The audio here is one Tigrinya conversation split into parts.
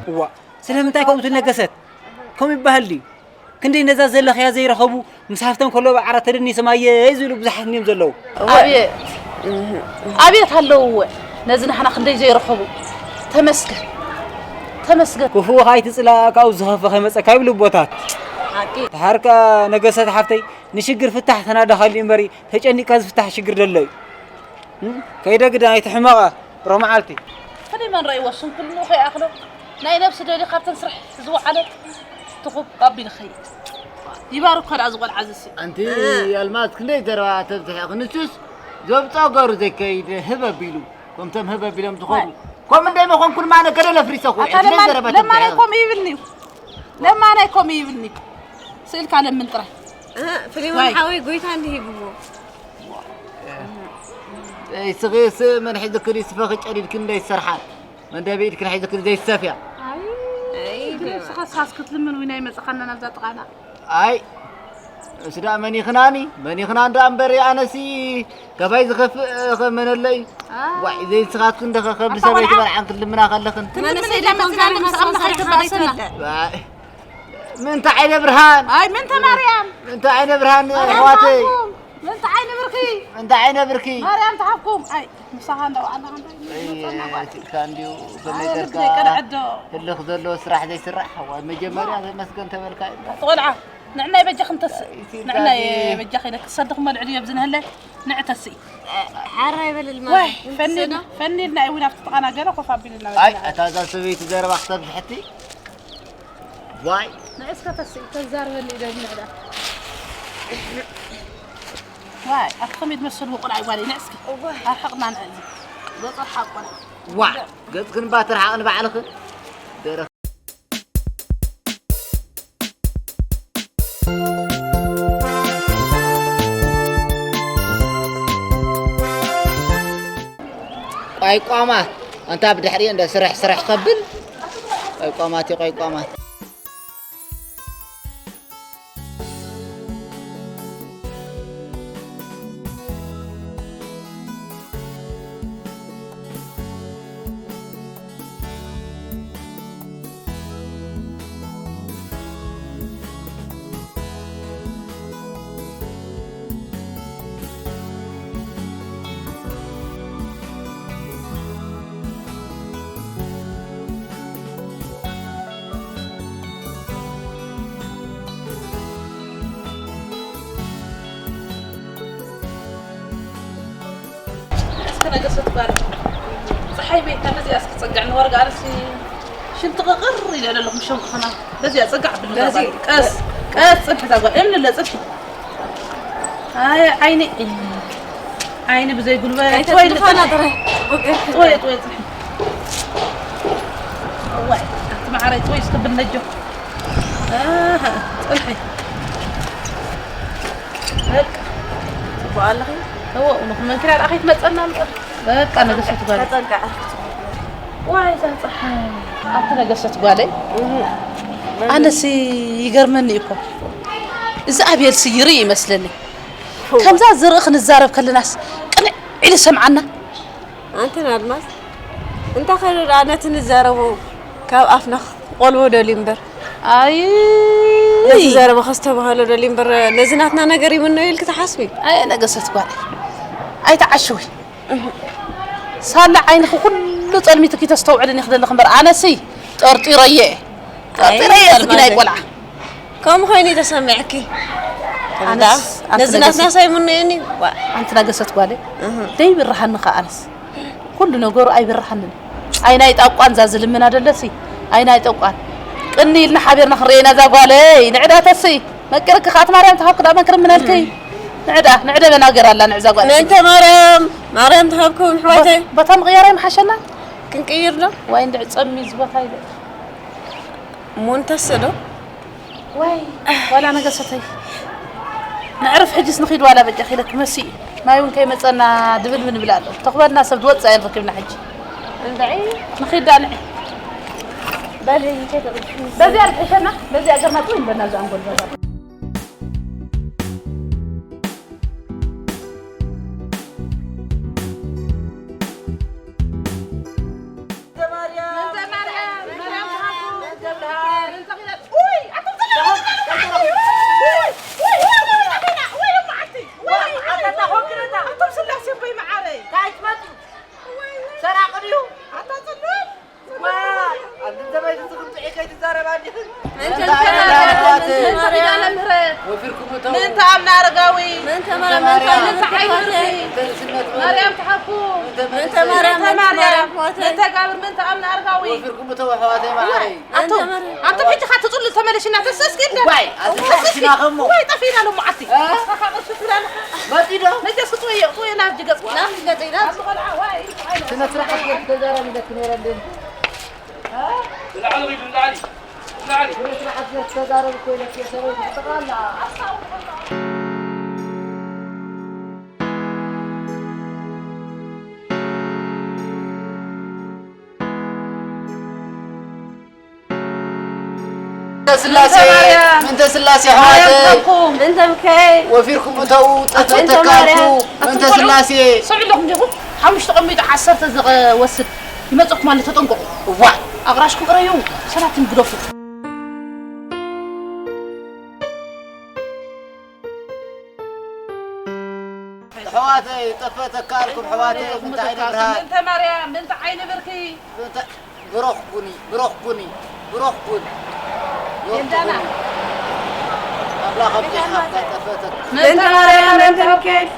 እዋ፣ ስለምንታይ ከምኡ ትነገሰት? ከምኡ ይበሃል ድዩ? ክንደይ ነዛ ዘለኽያ ዘይረኸቡ፣ ምስ ሃፍተን ከሎ ብዓራት ተደኒሶም ኣየይ ዝብሉ ብዙሓት እዮም ዘለዉ። ኣቤት፣ ኣቤት ኣለዉ እወ። ነዚ ንሕና ክንደይ ዘይረኸቡ። ተመስገን፣ ተመስገን። ክፉእ ከይትጽላእ ካብኡ ዝኸፍአ ከይመጸካ ይብሉ ኣቦታት። ሓቂ። ደሓር ከኣ ነገሰት ሓፍተይ፣ ንሽግር ፍታሕ ተናዳኸሉ እምበሪ፣ ተጨኒቕካ ዝፍታሕ ሽግር ደሎ እዩ። እም? ከይደ ግዳ ኣይትሕመቐ፣ ሮብ መዓልቲ። ፍሊመን ረእይዎ ስንኩልንኡ ከይኣኽሎ፣ ናይ ነብሲ ደልዩ ካብተን ስራሕ ዝወዓለ ትኹብ ኣቢሉ ኸይድ። ይባርኮ ደኣ ዝቖልዓ ዝሲ። ኣንቲ ኣልማዝ ክንደይ ዘረባ ተብዝሒ፣ ክንሱስ ዘብጾ ገሩ ዘይከይድ ህብ ኣቢሉ፣ ከምቶም ህብ ኣቢሎም ዝኸዱ። ዋይ። ከምኡ እንደይ መኾንኩን ማነ ገደል ኣፍሪሰ እኮ፣ ኣታ እየ ለማን-፣ ዘረባ ለማን ተብዝሒ። ኣይኮም ይብልኒ እዩ። ለማን ኣይኮም ይብልኒ እዩ። ስእልካ ለምን ጥራይ። ኣሃ፣ ፍሊሞን ዋይ። ሓወይ ጎይታ እንዲህ ይብዎ። እስኺስ መን ሒዝክን ይስፈኺ ጨዲድክን ዘይሰርሓ፣ መን ደብኢድክን ሒዝክን ዘይሰፍያ። ኣይ፣ ኣይ፣ ግን ንስኻስ ክትልምን ዊና ይመጽኻና ናብዛ ጥቓና። ኣይ፣ እሱ ደኣ መን ይኽናኒ፣ መን ይኽናን ደኣ እምበር ኣነሲ ካባይ ዝኸፍእ ከመነለይ። ኣ። ዋይ፣ ዘይንስኻትክን ደኸ ከብዲ ኣታ ሰበይቲ ቆልዓ። በልዓን ክትልምና ከለኽን። ትልምን መንእሰይ ኢላ ደይኮንካ መጽናኒ ምስ ንስኻ ኣምላኽ ስራሕ ኣይተባእሰና። ዘይትፈልጥ። ኣይ፣ ምንታ ዓይነ ብርሃን። ኣይ፣ ምንታ ማርያም። ምንታ ዓይነ ብርሃን ማርያም ኣሕዋተይ። ትሃብኩም። ምንታ ዓይነ ብርኪ። ምንታ ዓይነ ብርኪ። ማርያም ትሃብኩም። ኣይ፣ ምሳኻ እንዳው ኣላ ኣይ፣ መጸና ጓል። ስልካ እንዲሁ ኣይ፣ ከመይ ልብ ገርካ ዘይቀንዐ ዶ። ህልኽ ዘለዎ ስራሕ ዘይስራሕ። ዋ፣ መጀመርያ ተመስገን ተበልካ ኢልካ። ኣቲ ቆልዓ፣ ንዕናይ በጃ ክንተስእ። ኣይ፣ ስልካ ንዕናይ እንዲሁ። በጃ ኸይደ ክሰድኹም መልዕሊ የብዝንህለ። ንዕተስእ። ሓራ ይበልል ማለት ዋይ፣ እዩ። ፈኒል፣ ንስና? ፈኒልና እዩ ናብቲ ጥቓና ገለ ኮፍ ኣቢልና ኣይ፣ መጺና። ኣታ እዛ ሰበይቲ ዘረባ ክተብዝሐቲ። ዋይ። ንዕስከ ተስኢ፣ ተዛርበኒ ኢለ ዝምዕዳ። ዋይ፣ ኣቲ ከመይ ትመስል ቆልዓ እዩ ጓለይ፣ ንዕስከ። እዋይ። ኣርሕቕና ንዕዚ። ገጸ ሓቆና። ዋ፣ ገጽክን ባ ትርሓቕ ንባዕልኽን። ደረኽ። ቆይቋማት፣ ኣንታ ብድሕሪኡ እንደ ስርሕ ስርሕ ከብል፣ ቆይቋማት እዩ፣ ቆይቋማት። እስከ ነገሰት ጓል ጸሓይ ቤት ነዚ እስኪ ጸግዕ ንወርጋ ኣነሲ ሽንቲ ቅቕር ኢለ ኣለኹ። ምሸም ክኸና በዚኣ ጸግዕ ኣብል በዚ ቀስ ቀስ ጽንሒ እዛ ጓል እምኒ ለጽንሒ። ኣይ ዓይኒ ዓይኒ ብዘይ ጉልበት ኣይተጽንፋና ጥራይ። ጥወይ ጥወይ ጽንሒ። እዋይ ኣቲ መዓረይ ጥወይ እስከ ብነጆ። ኣሃ ጽንሒ። በቃ ጽቡቕ ኣለኺ። እዎ ንኹመን ክዳ ደኣ ከይትመጸና እምበር። በቃ ነገሰት ጓል። ተጸንቀዐ። ዋይ እዛ ጸሓይ። ኣቲ ነገሰት ጓለይ። እህ። ኣነሲ ይገርመኒ እኮ። እዚ ኣቤልሲ ይርኢ ይመስለኒ። እዎ። ከምዛ ዝርኢ ክንዛረብ ከለናስ ቅንዕ ኢሉ ሰምዓና። ኣንተን ኣልማዝ፣ እንታይ ኸይኑ ደኣ ነቲ ንዛረቦ ካብ ኣፍና ክቆልቦ ደልዩ እምበር። ኣይ፣ ነዚ ዘረባ ከስተባህሎ ደልዩ እምበር፣ ነዚ ናትና ነገር ይምነዮ ኢልኪ ትሓስቢ? ኣየ ነገሰት ጓለይ፣ ኣይትዓሽዊ። ሳላ ዓይንኺ ኩሉ ጸልሚትኪ ተስተውዕልን ኢኺ ዘለኺ እምበር፣ ኣነሲ ጠርጢረዮ እየ። ኣይ፣ ጠርጢረዮ፣ እዚ ግናይ ጸልማተይ። ቆልዓ። ከምኡ ኮይኑ እዩ ተሰሚዕኪ? ኣነስ፣ ኣንቲ ነዚ ነገሰት ናትና ሳይምነዮኒ? ዋ። ኣንቲ ነገሰት ጓለይ፣ እህ። ደይብርሃኒ ኸኣ ኣነስ። ኩሉ ነገሩ ኣይብርሃንን። ኣይ ናይ ጠቋን እዛ ዝልምና ደለሲ፣ ኣይ ናይ ጠቋን። ቅኒ ኢልና ሓቢርና ክንርእየና እዛ ጓለይ፣ ንዕዳ ተሲ። መቅርኪ ከኣት ማርያም ተሃብኩ ደኣ መን ክልምነልኪ? ንዕዳ፣ ንዕደ በናገር ኣላ ንዕዛ ጓል። ምእንተ ማርያም፣ ማርያም ተሃብኩም ኣሕዋተይ። ቦታ ምቕያር ኣይምሓሸና? ክንቅይር ዶ? ዋይ እንድዒ ጸሚ እዚ ቦታ ኢለ። እሞ እንተስ ዶ? ዋይ፣ ዋላ ነገሰተይ። ነዕርፍ ሕጅስ ንኺድ ዋላ በጃ ኺለክ መሲ። ማይ እውን ከይመጸና ድብል ምን ብል ኣሎ። ተኽበልና ሰብ ዝወጽእ ኣይንረክብና ሕጂ። እንድዒ። ንኺድ ዳንዒ። በሊ፣ እንተ ተብልሒ። በዚኣ ልሕሸና፣ በዚኣ ገርና ጥው ይበልና እዛ ኣንጎል በዛ። ምእንተ ኣምና ኣረጋዊ። ምእንተ ማርያም፣ ምእንተ ኣምና ኣረጋዊ። ምእንተ ማርያም፣ ምእንተ ኣምና ኣረጋዊ። ምእንተ ማርያም፣ ምእንተ ማርያም፣ ምእንተ ማርያም፣ ምእንተ ጋብር፣ ምእንተ ኣምና ኣረጋዊ። ወፊርኩም እተው ኣሕዋተይ መዓረይ። ኣቶ፣ ኣንተ ሕጂ ኻብ ትጽሉ ተመለሽና፣ ተሰስኪ እንደ-፣ ዋይ፣ ኣዚ ዋይ፣ ጠፊና ኸሞ። ዋይ፣ ጠፊና ሎማዓቲ። እ? ኣኻ ቅርሺ ትብላለኻ። መጺ ዶ? ነጀስ ክትወዮ፣ ክትወዮ ናብ ጅገጽ። ናብ ጅገጽ ኢና። ኣብዚ ቖልዓ፣ ዋይ፣ ዋይ። ስነ ስርዓት ጌርኪ ተዛረቢ ኢለኪ ነይረ እንዴ? እ? ንላዕሊ ኺዱ፣ ንላዕሊ። ንላዕሊ። ስነ ስርዓት ጌርኪ ተዛረቢ እኮ ኢለኪ፣ ሰበይቲ ክትጥቕዓ ኣለኣ። ምእንተ ስላሴ፣ ምእንተ ስላሴ ኣሕዋተይ፣ ምእንተ ሚካኤል፣ ወፊርኩም እተዉ፣ ጠፈተካልኩ፣ ምእንተ ስላሴ። ስምዑ ኣለኹም ዲኹም? ሓሙሽተ ቀሚጡ ዓሰርተ ዝወስድ ይመጽእኩም ኣሎ፣ ተጠንቀቑ። እዋይ። ኣቕራሽኩም እረዩ፣ ሰላትም ግደፉ። ኣሕዋተይ፣ ጠፈተካልኩም ኣሕዋተይ፣ ምእንተ ዓይኒ ብርሃን። ምእንተ ማርያም፣ ምእንተ ዓይኒ ብርኪ። ምእንተ ብሩኽ ኩኒ፣ ብሩኽ ኩኒ፣ ብሩኽ ኩን። የዳና። ኣምላኽ ኣብ ጌታኻ ጠፈተካ። ምእንተ ማርያም፣ ምእንተ ሚካኤል።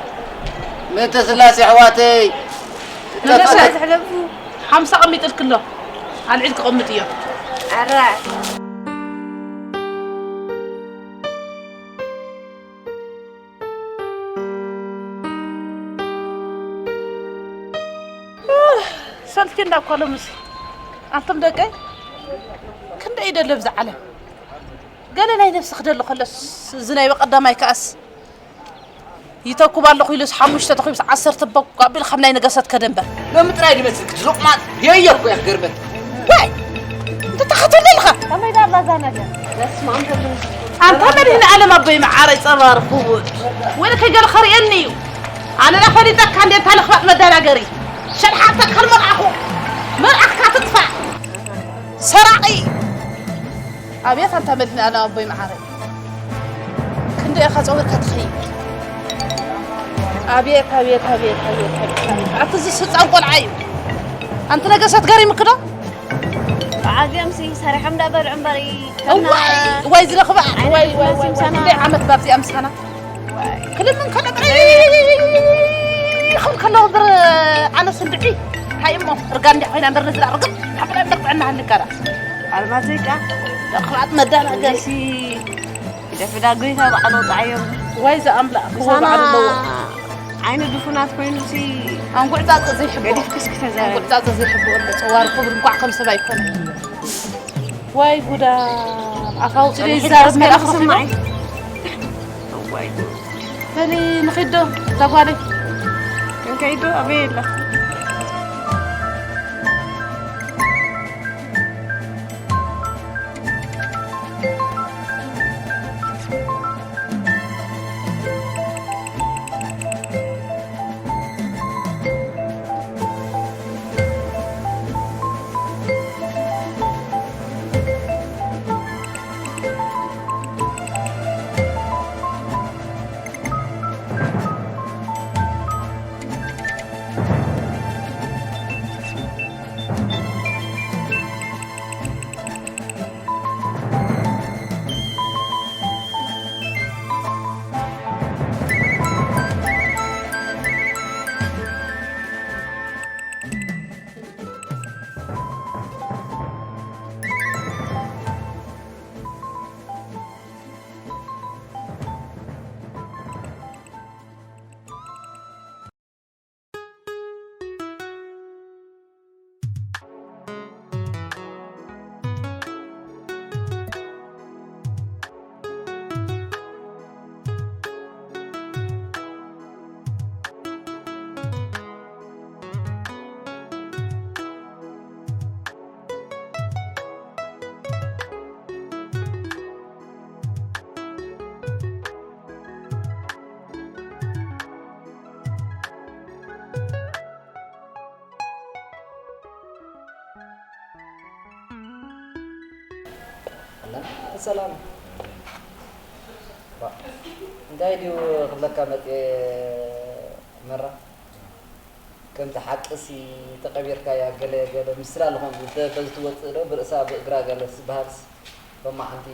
ምእንተ ስላሴ ኣሕዋተይ። መለሰ። ጠፈተካ። ሓምሳ ቀሚጥልክሎ። ኣልዒል ክቐምጥ እዮ። ኣረ። ሰልኪ እንዳኳሎም እዚ ኣንቱም ደቀይ ክንደይ ደለ ብዛ ዓለም ገለ ናይ ነብሲ ክደሊ ከለስ እዚ ናይ በቀዳማይ ከኣስ ይተኩብ ኣለኹ ኢሉስ ሓሙሽተ ተኺብስ ዓሰርተ በኩ ኣቢሉ ካብ ናይ ነገሰት ከደንበር ሎሚ ጥራይ ድመስልክ ዝሉቕማጥ የየ እኮ እያ ክገርመት ዋይ እንተተኸተለልኻ ከመይ ዳላ እዛ ነገር በስመ ኣብ መንፈስ ኣንታ መድህን ዓለም ኣቦይ መዓረይ ጸባር ክቡድ ወይነ ከይገለ ከርእየኒ እዩ ኣነ ዳ ፈሊጠካ እንዴ እንታ ለኽባጥ መዳናገሪ ሸልሓተካ ልመርኣኹ መርኣኽካ ትጥፋእ ሰራቒ ኣቤት ኣንታ መድህን ዓለም ኣቦይ መዓረይ ክንደይ ኢኻ ጸዊርካ ትኸይድ ኣቤት ኣቤት ኣቤት ኣቤት ኣቤት ኣቲ እዚ ስልጣን ቆልዓ እዩ ኣንቲ ነገሰት ገሪምክ ዶ ብዓብዚኦም ሲ ሰሪሖም እንዳበልዑ እምበሪ እዋይ ወይ ዝረኽባ ወይ ወይ ወይ ወይ ክንደይ ዓመት ባብዚኣ ምሳና ክልምን ከሎ ጥራይ ይኹን ከለዉ ብር ኣነስ እንድዒ እንታይ እሞ እርጋ እንዲያ ኮይና እምበር ነዝራ ርግም ሓብላ እምበር ጥዕና ሃልካራ ኣልማዘይ ቃ ደኽላት መዳናገሲ ደፍዳ ጎይታ ባዕሉ ጣዕዮም ወይ ዝኣምላኽ ክወ ምሳና ባዕሉ ኣለዎ ዓይኒ ድፉናት ኮይኑ ሲ ኣንጉዕጻጽ ዘይሕቦ ገዲፍክስ ክተዛረብ ኣንጉዕጻጽ ዘይሕቦ ኣሎ ጸዋር ክብር እንኳዕ ከም ሰብ ኣይኮነ ወይ ጉዳ ኣፋውጽ ደይ ዛረብ መልኣኽ ስማዒ ወይ በሊ ንኺዶ ዛጓለይ ክንከይዶ ኣበይ የላ ሰላም። ዋ፣ እንታይ ድዩ ክብለካ መጽየ መራ? ከምቲ ሓቅሲ ተቐቢርካያ ገለ ገለ ምስላ ኣለኹም፣ እንተ በዚ ትወጽእ ዶ ብርእሳ ብእግራ ገለ ዝበሃልስ ሎማዓንቲ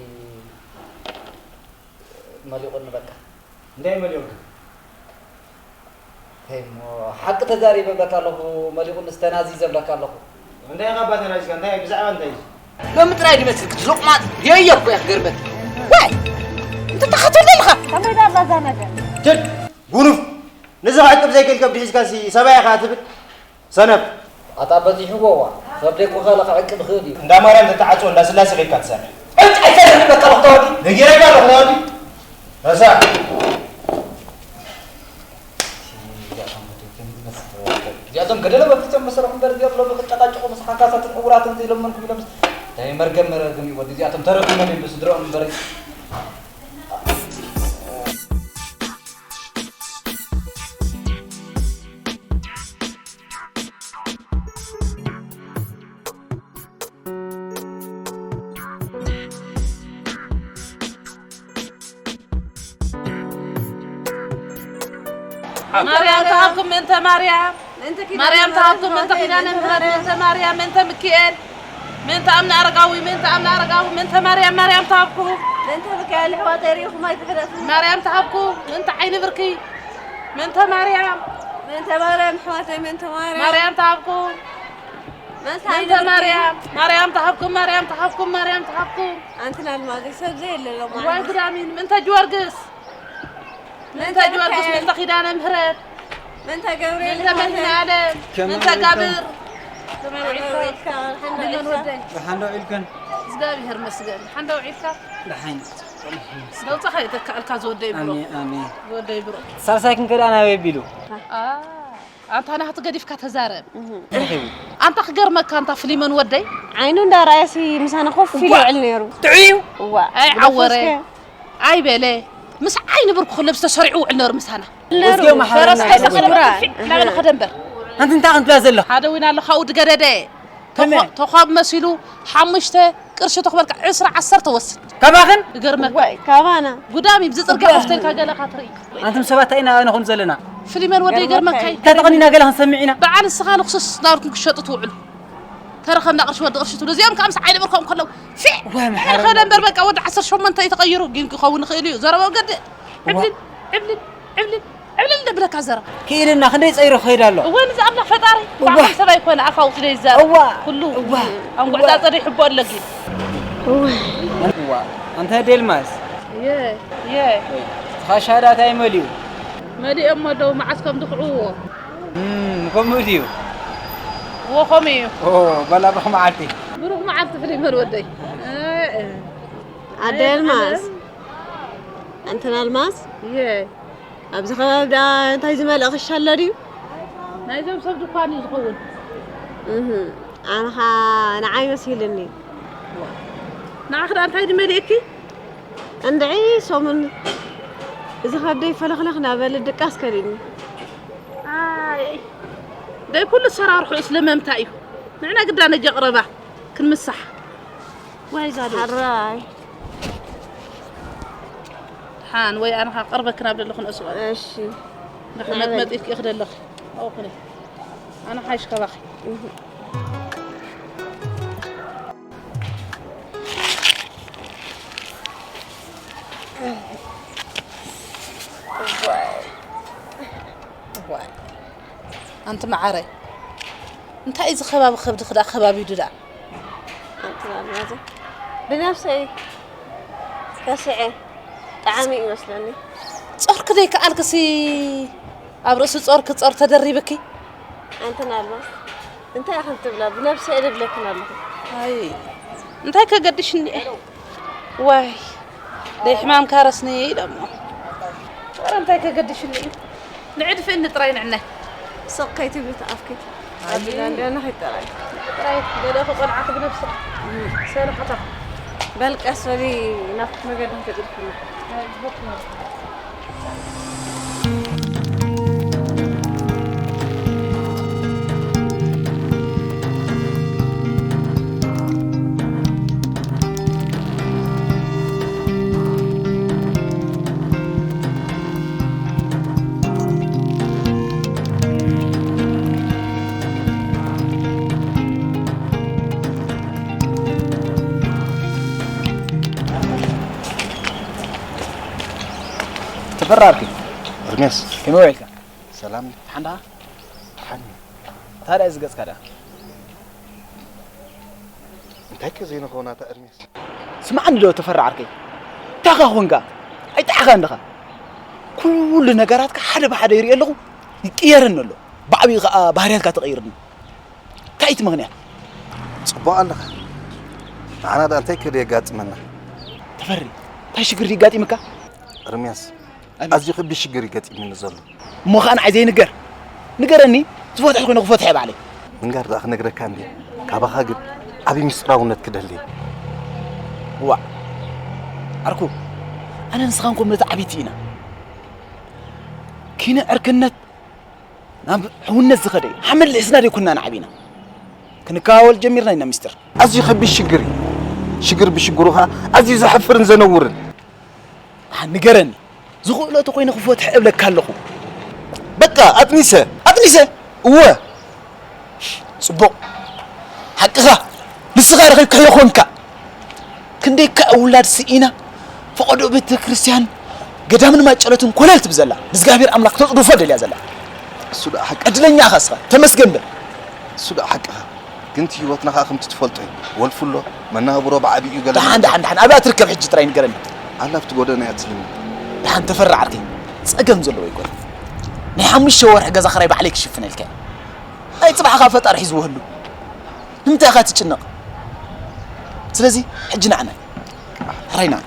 መሊቑኒ በቃ። እንታይ መሊቑ? እንታይ እሞ ሓቂ ተዛሪበ እብለካ ኣለኹ፣ መሊቑንስ ተናዚዘ እብለካ ኣለኹ። እንታይ ኢኻ እባ ተናዚዝካ? እንታይ ብዛዕባ እንታይ እዩ? ሎሚ ጥራይ ድመስልክ እቲ ሎቕማጽ የየ እኮ እያ ትገርመኒ። ዋይ! እንታይ ተኸትል ዘለኻ? ከመይ ዳኣ እዛ ነገር? ትድ ጉኑፍ! ነዚ ክዕቅብ ዘይክእል ከብዲ ሒዝካሲ ሰብኣይ ኢኻ ትብል? ሰነፍ! ኣታ በዚሕዎ እዋ፣ ከብደይ እኮ ከለ ክዕቅብ ይኽእል እዩ። እንዳ ማርያም ተተዓጽዎ እንዳ ስላሴ ኸይድካ ትሰርሕ። ዕጭ ኣይሰርሕን በቃ ተዋዲ። ነጊረካ ኣለኹ ተዋዲ። ረሳ። እዚኣቶም ገደለ በፊቶም መሰረኹም እምበር እዚኦም ሎሚ ክጨቃጨቁ ምስ ሓካሳትን ዕውራትን ዘይለመንኩም ኢሎም እንታይ መርገም መረግም እዩ ወዲ እዚኣቶም ተረኪቦም እዮም ብስድረኦም እምበር ማርያም ተሃብኩም ምእንተ ማርያም። ምእንተ ኪዳነ ማርያም ተሃብኩም ምእንተ ምሕረት፣ ኪዳነ ምሕረት፣ ምእንተ ምእንተ ማርያም፣ ምእንተ ሚካኤል፣ ምእንተ ኣምነ ኣረጋዊ፣ ምእንተ ኣምነ ኣረጋዊ፣ ምእንተ ማርያም፣ ማርያም ተሃብኩም። ምእንተ ሚካኤል ኣሕዋተይ ርኢኹም ኣይትሕለፉ። ማርያም ተሃብኩም፣ ምእንተ ዓይኒ ብርኪ፣ ምእንተ ማርያም። ምእንተ ማርያም ኣሕዋተይ፣ ምእንተ ማርያም። ማርያም ተሃብኩም። ምእንተ ምእንተ ዓይኒ ብርኪ። ማርያም፣ ማርያም ተሃብኩም፣ ማርያም ተሃብኩም፣ ማርያም ተሃብኩም። ኣንትን ኣልማዘይ ሰብ ዘየለ ሎማዓንቲ። ዋይ ጉዳሚን፣ ምእንተ ጊዮርጊስ። ምእንተ ምእንተ ጊዮርጊስ፣ ሚካኤል። ምእንተ ኪዳነ ምሕረት፣ ምእንተ ገብርኤል ምእንተ ኣሕዋተይ። መድኃኔዓለም፣ ከመይ ምእንተ ውዒልካ? ጋብር። ከመይ ውዒልካ? ከመይ ውዒልካ? ደሓን ዶ ወዒልካ? ደሓን ዶ ውዒልከን? እግዚኣብሔር ይመስገን። ደሓን ዶ ውዒልካ? ደሓን። ደውፅኻ ይተካእልካ ዝወደይ ብሩኽ። ኣሜን፣ ኣሜን። ዝወደይ ብሩኽ። ሳልሳይ ክንከዳ ናበይ ቢሉ? ኣ፣ ኣንታ ናህቲ ገዲፍካ ተዛረብ። እንታይ ሒቡ? ኣንታ ክገርመካ ኣንታ ፍሊመን ወደይ። ዓይኑ እንዳረኣየሲ ምሳና ኮፍ ኢሉ እዋ። ይውዕል ነይሩ። ጥዑይ እዩ። እዋ። ኣይ ዓወረ። ብደፈስከ? ኣይበለ። ምስ ዓይኒ ብርኩ ክለብ ዝተሰሪዑ ውዕል ነሩ ምሳና። ነሩ። ወስዮ ማሕበርና ፈረስ ኣይሰቐለ ስራ። ፊዕ እናበለ ከደ እምበር። ኣንቲ እንታይ ክንትብላ ዘለኻ? ሓደ ዊና ኣሎ ካብኡ ድገደደ። ከመይ? ተኾ-፣ ተዃብ መሲሉ ሓሙሽተ ቅርሺ ተኽበልካ ዕስራ ዓሰርተ ወስድ። ካባኽን? ይገርመካ። ወይ፣ ካባና። ጉዳም እዩ፣ ብዚ ጽርግያ ጉዳም። ኮፍተልካ ገለኻ ትርኢ። ኣንቱም ሰባት እንታይ ኢና ንኹን ዘለና? ፍሊመን ወደ ገርመካ። ይገርመካ እዩ። እንታይ ተቐኒና ገለ ክንሰምዕ ኢና? በዓል ንስኻ ንክሱስ ናብርኩም ክሸጡ ትውዕሉ። ተረኸብና ቅርሺ ወዲ ቅርሺ ትብሉ። እዚኦም ከዓ ምስ ዓይኒ ብርኮም ከለዉ፣ ፊዕ! ዋይ፣ መሓረና። ከደ እምበር በቃ ወዲ ዓሰርተ ሸሞንተ እዩ ተቐይሩ፣ ግን ክኸውን ይኽእል እዩ። ዘረባ ወገድ ዋ። ዕብልል፣ ዕብልል፣ ዕብልል፣ ዕብልል ደብለካ ዘረባ። ክኢልና ክንደይ ጸይሩ ክኸይድ ኣሎ? እወ፣ ንዚ ኣምላኽ ፈጣሪ፣ እዋ። ባዕሎም ሰብ ኣይኮነ፣ ኣፋውቲ ደይ ዘረባ። እዋ። ኩሉ እዋ። ኣንጉዕጻ እዋ። ጸደይ ሕቦ ኣለጊ። እዋ። እዋ። ኣንታ ዴልማስ። የ፣ የ። ትኻ ሻዳ ታይ መሊኡ? መሊኦም ኣለዉ፣ መዓስ ከም ድኽዕዎ። እም፣ ከምኡ ድዩ? እዎ፣ ከምኡ እዩ። ኦ፣ በላ ብሩኽ መዓልቲ። ብሩኽ መዓልቲ ፍሊመን ወደይ። እ፣ እ። ኣደ ኣልማዝ። ኣንተን ኣልማዝ? እየ። ኣብዚ ከባቢ ደኣ እንታይ ዝመልአ ክሻ ኣሎ ድዩ? ናይዞም ሰብ ድኳን እዩ ዝኸውን። እህ፣ ኣነ ኸኣ ንዓይ መሲልኒ። ንዓኺ ደኣ እንታይ ድመሊእኪ? እንድዒ ሰሙን እዚ ከብደይ ፈለኽለኽ እናበለ ድቃስ ከሊእኒ። ኣይ፣ ደይ ኩሉ ሰራርሑ ስለመምታይ እዩ? ንዕና ግዳ ነጀ ቅረባ ክንምሳሕ። ወይ ዛዶ። ሓራይ። ሓን ወይ ኣነ ኸዓ ቅርበክን ኣብ ዘለኹ ንእስዋ። እሺ። ንዓበል። መጥመጢት ክእኽ ደለኺ። ኣው ኩነ። ኣነ ሓይሽ ከባኺ። እህ። ዋይ። ዋይ። ኣንቲ መዓረይ፣ እንታይ እዩ እዚ ከባቢ ከብድኺ ደኣ ከባቢዱ ደኣ? ኣንቲ ኣልማዘ፣ ብነብሰይ ከስዐ ጠዓሚ እዩ መስለኒ። ጾርኪ ደይከኣልክሲ ኣብ ርእሲ ጾርኪ ጾር ተደሪብኪ? ኣንቲ ኣልማዝ፣ እንታይ ኢኽን ትብላ? ብነብሰይ እየ ዝብለክን ኣለኹ። ኣይ፣ እንታይ ከገድሽኒ እየ? ዋይ፣ ደይ ሕማም ካረስኒ ኢሎሞ። ወረ እንታይ ከገድሽኒ እዩ? ንዕድፍእኒ ጥራይ ንዕነ። ስቕ ከይትብሊ ተኣፍኪ። ኣይ። ኣቢላ እንዲያ ንኺድ ጥራይ። ጥራይ ገለ ክቆልዓኺ ብነብስኺ። እም። ሰንሓታ። በል ቀስ በሊ ናብቲ መገዲ ከይጥልፍና። ኣይ፣ ዝበልኩ ማለት እዩ። ተፈራርኪ። እርሜስ ከመይ ውዒልካ? ሰላም ሓንዳ ሓኒ ታዲያ እዚ ገጽካ ዳ እንታይ ከ ዘይንኸውናታ እርሜስ? ስምዓኒ ዶ ተፈራ ዓርከይ? እንታይ ኻ ኾንካ? ኣይጠዓኻን ድኻ? ኩሉ ነገራትካ ሓደ ብሓደ ይርኢ ኣለኹ፣ ይቅየረኒ ኣሎ። ብዓብዪ ኸዓ ባህርያትካ ተቐይርኒ። እንታይ እቲ ምኽንያት? ጽቡቕ ኣለኻ። ንዓና ደኣ እንታይ ከ የጋጥመና? ተፈሪ፣ እንታይ ሽግር የጋጢምካ? እርሜስ ኣዝዩ ከቢድ ሽግር ይገጢምኒ ዘሎ። እሞ ኸዓ ንዓይ ዘይንገር? ንገረኒ፣ ዝፈትሐ ኮይነ ክፈትሐ ባዕለይ። ምንጋር ደኣ ክነግረካ እንዴ? ካባኻ ግን ዓብዪ ምስጢራውነት ክደሊ። ዋዕ ዓርኩ፣ ኣነ ንስኻን ኮም ነቲ ዓብይቲ ኢና። ኪነ ዕርክነት ናብ ሕውነት ዝኸደ እዩ። ሓመድ ልሕስና ደይኮንና ንዓቢና። ክንከዋወል ጀሚርና ኢና ሚስተር። ኣዝዩ ከቢድ ሽግር እዩ። ሽግር ብሽግሩ ኸዓ ኣዝዩ ዘሕፍርን ዘነውርን። ደሓን ንገረኒ። ዝኽእሎ ተኾይነ ክፈትሖ እብለካ ኣለኹ። በቃ ኣጥኒሰ። ኣጥኒሰ? እወ። ጽቡቕ። ሓቅኻ። ንስኻ ረኺብካዮ ኾንካ። ክንደይካ ውላድ ስኢና ፈቐዶ ቤተ ክርስቲያን ገዳምን ማጨለትን ኮለል ትብል ዘላ ንእግዚኣብሔር ኣምላኽ ተጽድፎ ደልያ ዘላ እሱ ደኣ ሓቂ ዕድለኛ ኢኻ እስኻ ተመስገን በል እሱ ደኣ ሓቅኻ ግን እቲ ህይወትና ኸዓ ከምቲ ትፈልጦ እዩ ወልፉ ኣሎ መናብሮ ብዓቢኡ ገለ ደሓን ደሓን ደሓን ኣብኣ ትርከብ ሕጂ ጥራይ ንገረኒ ኣላ ኣብቲ ጎደና እያ ትስልሚ ደሓን ተፈራ ዓርከይ ጸገም ዘለዎ ኣይኮነ ናይ ሓሙሽተ ወርሒ ገዛ ኽራይ ባዕለይ ክሽፍነልካ እየ ናይ ጽባሕኻ ፈጣሪ ሒዝዎ ህሉ ንምንታይ ኢኻ ትጭነቕ ስለዚ ሕጂ ንዓና ሕራይ ንዓና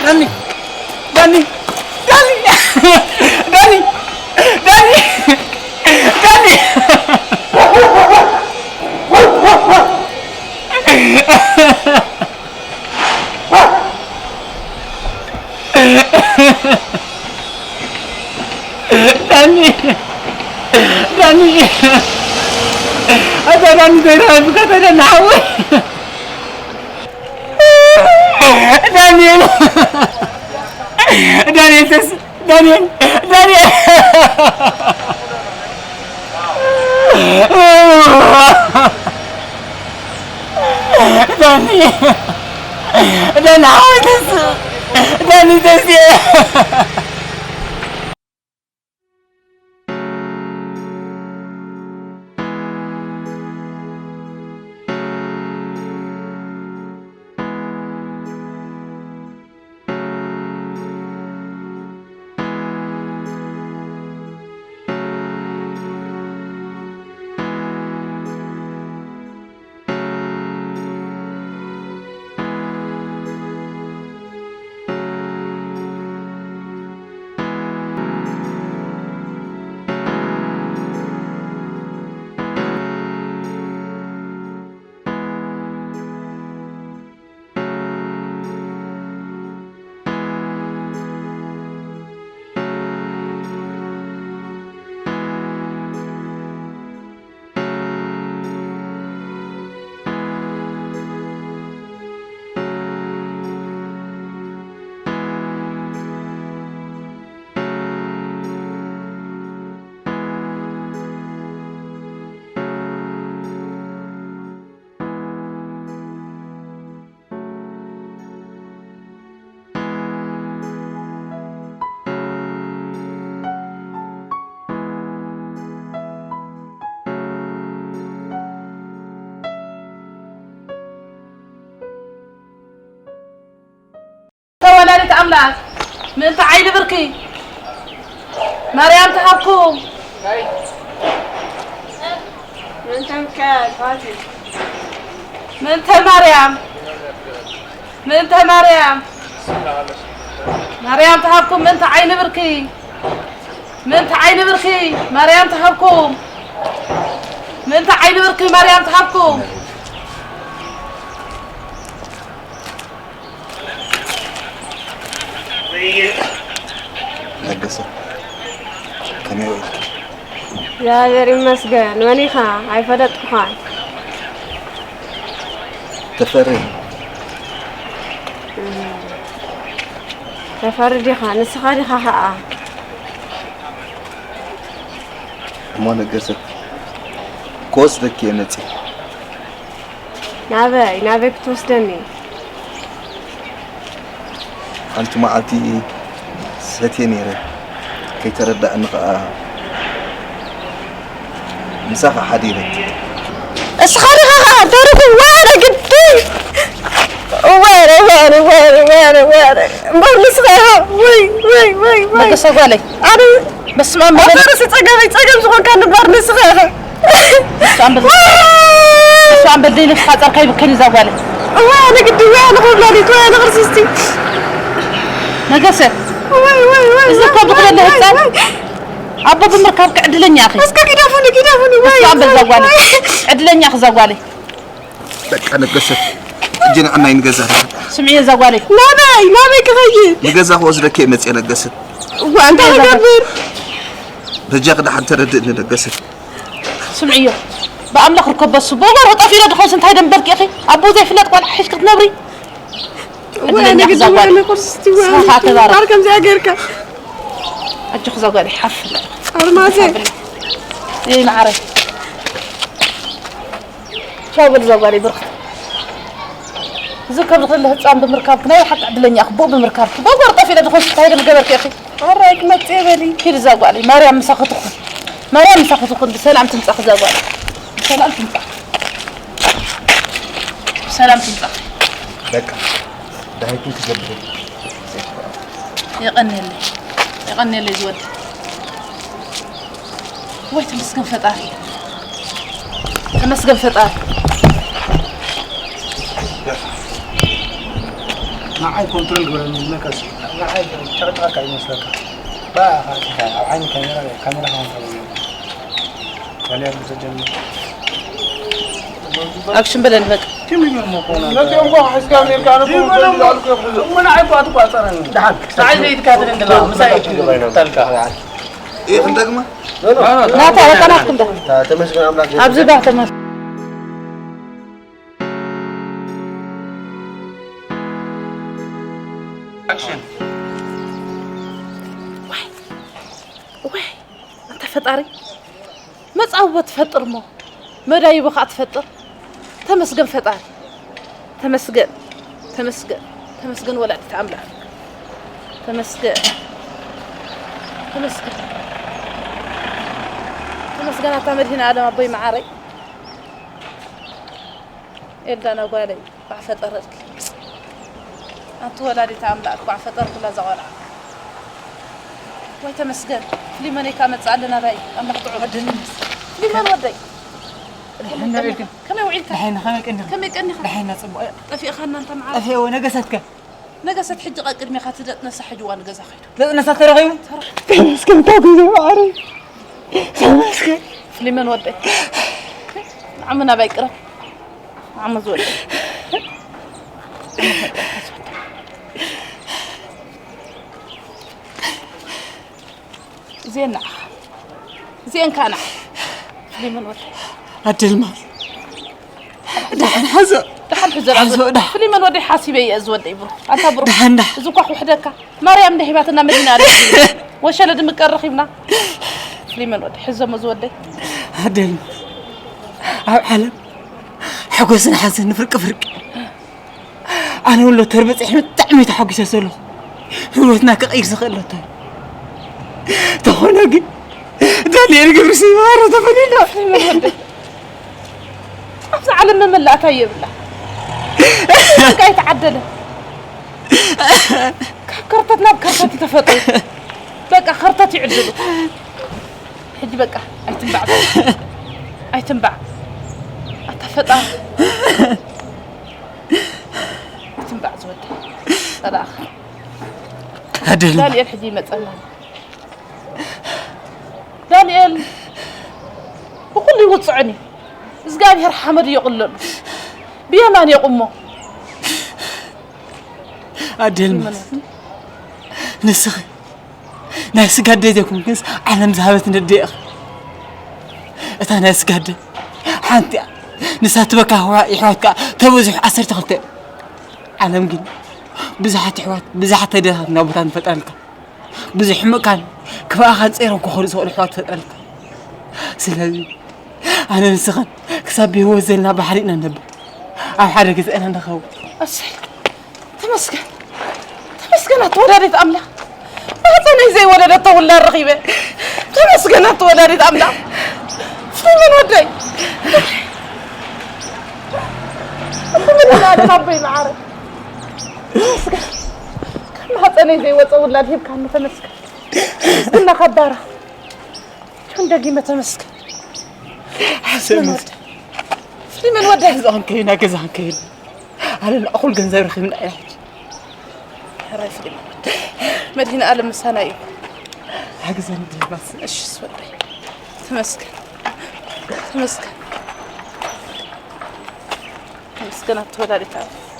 ዳኒ ዳኒ ዳኒ ዳኒ ዳኒ ዳኒ ዳኒ ዳኒ ኣታ ዳኒ ተይረኸብካ ተደናሓወይ ዳንኤል ዳንኤል ተስ ዳንኤል ዳንኤል ዳኒ ዳኒ ሓወይ ተስ ዳኒ ተስ ተወላዲት ኣምላኽ ምእንቲ ዓይኒ ብርኪ ማርያም ትሃብኩም። ምእንተ ሚካኤል ፋቲ ምእንተ ማርያም ምእንተ ማርያም ማርያም ትሃብኩም ምእንቲ ዓይኒ ብርኪ ምእንቲ ዓይኒ ብርኪ ማርያም ትሃብኩም ምእንቲ ዓይኒ ብርኪ ማርያም ትሃብኩም እግዚኣብሔር ይመስገን። መን ኢኻ? ኣይፈለጥኩኻን። ተፈሪ። ተፈሪ ዲኻ? ንስኻ ዲኻ ኸኣ? እሞ ነገሰት፣ ክወስደኪ እየ መፂእ። ናበይ ናበይ ክትወስደኒ? ሓንቲ መዓልቲ ሰትየ ነይረ፣ ከይተረዳእኒ ኸዓ ምሳኻ ሓዲረ። እስኻ ዲኻ ኸዓ ተረፉ? ወረ ግዲ! ወረ ወረ ወረ ወረ ወረ እምበር ንስኻ ኢኻ። ወይ ወይ ወይ ወይ ነገሰ ጓለይ ኣነ በስመ ኣብ መበል ኣፈርሲ ጸገመይ ጸገም ዝኾንካ እምበር ንስኻ ኢኻ። በስመ ኣብ በል በስመ ኣብ በል ደይነ ክፋጸርካ ይብከን እዛ ጓለይ ወይ ኣነ ግዲ ወይ ኣነ ክብላሊት ወይ ኣነ ክርስቲ ነገሰ ወይ ወይ ወይ እዚ እኮ ብክለለ ህፃን ኣቦ ብምርካብካ ዕድለኛ ኢኺ እስከ ግደፉኒ ግደፉኒ ወይ በስመ ኣብ በል እዛ ጓለይ ዕድለኛ ኢኺ እዛ ጓለይ በቃ ነገሰት፣ እጂ ንዕናይ ንገዛ ንኸድ። ስምዒ እዛ ጓለይ ናበይ ናበይ ክኸይድ ንገዛ ክወስደኪ እየ መፅየ ነገሰት። እንታይ ክገብር በጃኺ ደሓን ተረድእኒ ነገሰት። ስምዕዮ ብኣምላኽ ርከቦ እሱ በጓር ጠፊሎ ድኾንስ እንታይ ደንበርኪ ኢኺ ኣቦ ዘይፍለጥ ጓል ሓሒሽ ክትነብሪ ወይ ኣነ ግዲ ወይ ኣነ ክርስቲ ወይ ኣነ ስኻ ተባረኽ። ኣር ከምዚኣ ጌርካ ኣጆኺ እዛ ጓለይ ሓፍ ኣልማዘ ይይ መዓረይ ቻው በል እዛ ጓለይ ብርኽቲ እዚ ከብዚ ክልተ ህፃን ብምርካብኪ ናይ ሓቂ ዕድለኛ ኢኺ ብኡ ብምርካብኪ በጓር ጠፊለ ዝኾንስ እንታይ ደም ገበርኪ ኢኺ ኣራይ ክመፅእ በሊ ኪድ እዛ ጓለይ ማርያም ምሳኺ ትኹን ማርያም ምሳኺ ትኹን ብሰላም ትምፃኺ እዛ ጓለይ ብሰላም ትምፃኺ ብሰላም ትምፃኺ በቃ ዳይክን ትገብር የቐንየለይ የቐንየለይ ዝወድ ወይ ተመስገን ፈጣሪ ተመስገን ፈጣሪ ንዓይ ኮንትሮል ግበረኒ ዝብለካ እሱ ንዓይ ጨቕጨቕካ ይመስለካ ባኻ ኢኻ ኣብ ዓይኒ ካሜራ ካሜራ ከማን ተበየ ካልያ ብዘጀምር ኣክሽን በለኒ በቃ ነዚኦም እኮ ሓዝካ ሜርካ ኣነ እኮ ንዓይ እኮ ኣትቋፀረኒ ደሓን ንዓይ ዘይትካትል እንድላ ምሳይ ተልካ ይኽን ደግማ ናታ በቃ ናትኩም ደ ተመስገን ኣምላክ ኣብዚ ባ ተመስ ወይ ኣንታ ፈጣሪ መጻውቦ ትፈጥር እሞ መዳይቦ ከዓ ትፈጥር። ተመስገን ፈጣሪ ተመስገን ተመስገን ተመስገን ወላዲተ ኣምላክ ተመስገን ተመስገን ተመስገን ኣታ መድህን ኣለም ኣቦይ መዓረይ ኤልዳና ጓለይ ኳዕ ፈጠረልኪ ኣንቲ ወላዲተ ኣምላክ ኳዕ ፈጠርክላ እዛ ቆልዓ ወይ ተመስገን ፍሊመነይ ከዓ መፅኣልና ዳይ ኣምላክ ጥዑም ፍሊመን ወደይ ከመይ ውዒልካ ከመይ ቀኒኻ ጠፊእኻና እንተ መዓር ጠፊእዎ ነገሰትከ ነገሰት ሕጂ ቀቅድሜኻ ትደጥነሳ ሕጂ እዋ ንገዛ ከይዱ ደጥነሳ ተረኺቡ ተመስገን ካብ ገዛ መዓረይ ተመስገን ፍሊመን ወደይ ንዓሙ ናባይ ቅረብ ንዓሙ ዝወደይ እዚአን ንዓኻ እዚአን ከዓ ንዓ ፍሊመን ወደይ ኣደልማ ደሓን ሓዞ ደሓን ሕዘር ኣዞ ፍሊመን ወደይ ሓሲበ እየ እዚ ወደይ ብሩ ኣንታ ብሩ ደሓን ደሓን እዚ እኳ ክውሕደካ ማርያም እንደ ሂባትና መዲና ኣለ ወሸለ ድምቀር ረኺብና ፍሊመን ወደይ ሕዘሞ ዝወደይ ኣደልማ ኣብ ዓለም ሓጎስን ሓዘን ፍርቂ ፍርቂ ኣነ እውን ሎተር በፂሕኒ ብጣዕሚ ተሓጒሰ ዘለኹ ህይወትና ክቕይር ዝኽእል ሎተር ተኾነ ግን ዳንኤል ግብሪ ስባሮ ተፈሊና ኣብዚ ዓለም መመላእታ የብላ በቃ ኣይተዓደለ ካብ ከርተት ናብ ከርተት ተፈጥሩ በቃ ከርተት ይዕድሉ ሕጂ በቃ ኣይትንባዕ ኣይትንባዕ ኣታ ፈጣሪ ኣይትንባዕ ዝወደ ጸላእኻ ኣደልማ ዳንኤል ሕጂ ይመጸና ዳንኤል ብኩሉ ይውፅዕን እዩ እግዚኣብሔር ሓመድ የቕለሉ ብየማን የቑሞ ኣደልማ ንስኺ ናይ ስጋ ኣደ ዘይኮንክንስ ዓለም ዝሃበት ነደ ኢኺ እታ ናይ ስጋደ ሓንቲ እያ። ንሳ ትበካ ህዋ ይሕዋት ከኣ ተበዚሑ ዓሰርተ ክልተ። ዓለም ግን ብዙሓት ኣሕዋት፣ ብዙሓት ኣደታት ናብ ቦታ ንፈጥረልካ። ብዙሕ ሕመቃን ክፋእኻን ጸይሮም ክኾኑ ዝኽእሉ ኣሕዋት ትፈጥረልካ። ስለዚ ኣነ ንስኽን ክሳብ ብህይወት ዘለና ብሓደ ኢና ንነብር። ኣብ ሓደ ገዛ ኢና ንኸውን። ኣሰይ፣ ተመስገን፣ ተመስገን ኣቲ ወላዲት ኣምላኽ። ማህፀነይ ዘይወለደቶ ውላድ ረኺበ። ተመስገን ኣቲ ወላዲት ኣምላኽ። ፍሊመን ወደይ። ተመስገን ኣደን ኣቦይ መዓረ። ተመስገን። ካብ ማህፀነይ ዘይወፀ ውላድ ሂብካኒ ተመስገን። ምስግና ካብ ባራ። ይኹን ደጊመ ተመስገን። ሓሰብ ፍሊመን ወደይ። ፍሊመን ወደይ። ገዛ ክንከይድ፣ ገዛ ክንከይድ። ኣለ እኹል ገንዘብ ረኺብና ኢና ሕጂ። ሕራይ ፍሊመን ወደይ። መድህን ኣለም ምሳና እዩ። ሓግዘኒ ድህባስ። እሺ፣ ወደይ። ተመስገን። ተመስገን። ተመስገን ኣቲ ወላዲት ኣምላኽ።